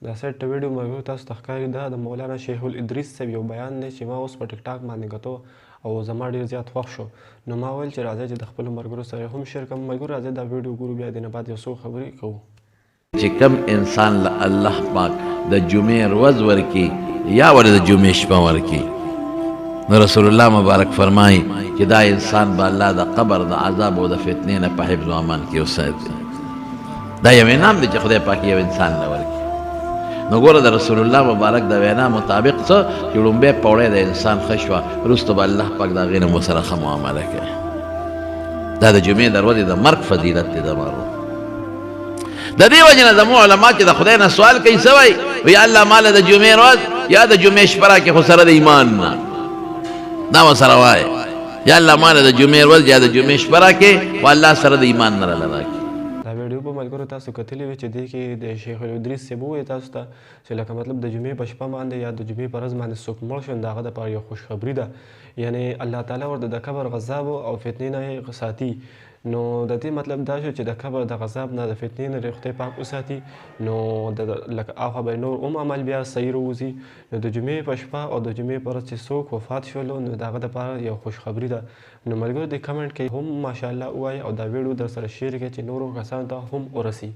دا سایډ ته ویډیو ملګرو تاسو ته ښکاري، دا د مولانا شیخ الادریس صاحب یو بیان دی چې ما اوس په ټیک ټاک باندې کتو او زما ډیر زیات خوښ شو. نو ما ویل چې راځئ چې د خپلو ملګرو سره هم شیر کړم. ملګرو راځئ دا ویډیو ګورو، بیا دې نه بعد یو څو خبرې کوو. چې کم انسان له الله پاک د جمعې ورځ ورکي یا ول د جمعې شپه ورکي، نو رسول الله مبارک فرمایي چې دا انسان به الله د قبر د عذاب او د فتنې نه په حفظ او امان کې وساتي. دا یو انعام دی چې خدای پاک یو انسان له ورکي. نو ګوره د رسول الله مبارک د وینا مطابق څه چې ړومبی پوړی د انسان ښه شوه، وروسته به الله پاک د هغې نه مو سره ښه معامله کوي. دا د جمعې د ورځې د مرګ فضیلت دی. د مرو د دې وجې نه زموږ علما چې د خدای نه سوال کوي څه وایي؟ وایي الله ماله د جمعې ورځ یا د جمعې شپه راکړې، خو سره د ایمان نه. دا ورسره وایي، یا الله ماله د جمعې ورځ یا د جمعې شپه راکړې، خو الله سره د ایمان نه راله راکړي. دا ویډیو به ملګرو تاسو کتلې وي چې دې کې د شیخ الادریس صاحب وویل تاسو ته چې لکه مطلب د جمعې په شپه باندې یا د جمعې په ورځ باندې څوک مړ شو، نو د هغه دپاره یو خوشخبري ده، یعنې الله تعالی ورته د قبر غذاب او فتنې نه یې ساتي. نو د دې مطلب دا شو چې د قبر د غذاب نه، د فتنې نه دې خدای پاک وساتي. نو د لکه هغه به نور هم عمل بیا صحیح راوځي. نو د جمعې په شپه او د جمعې په ورځ چې څوک وفات شولو، نو د هغه دپاره یو خوشخبري ده. نو ملګرو دې کمنټ کې هم ماشاءالله ووایي او دا ویډیو در سره شیر کړئ چې نورو کسانو ته هم ورسي.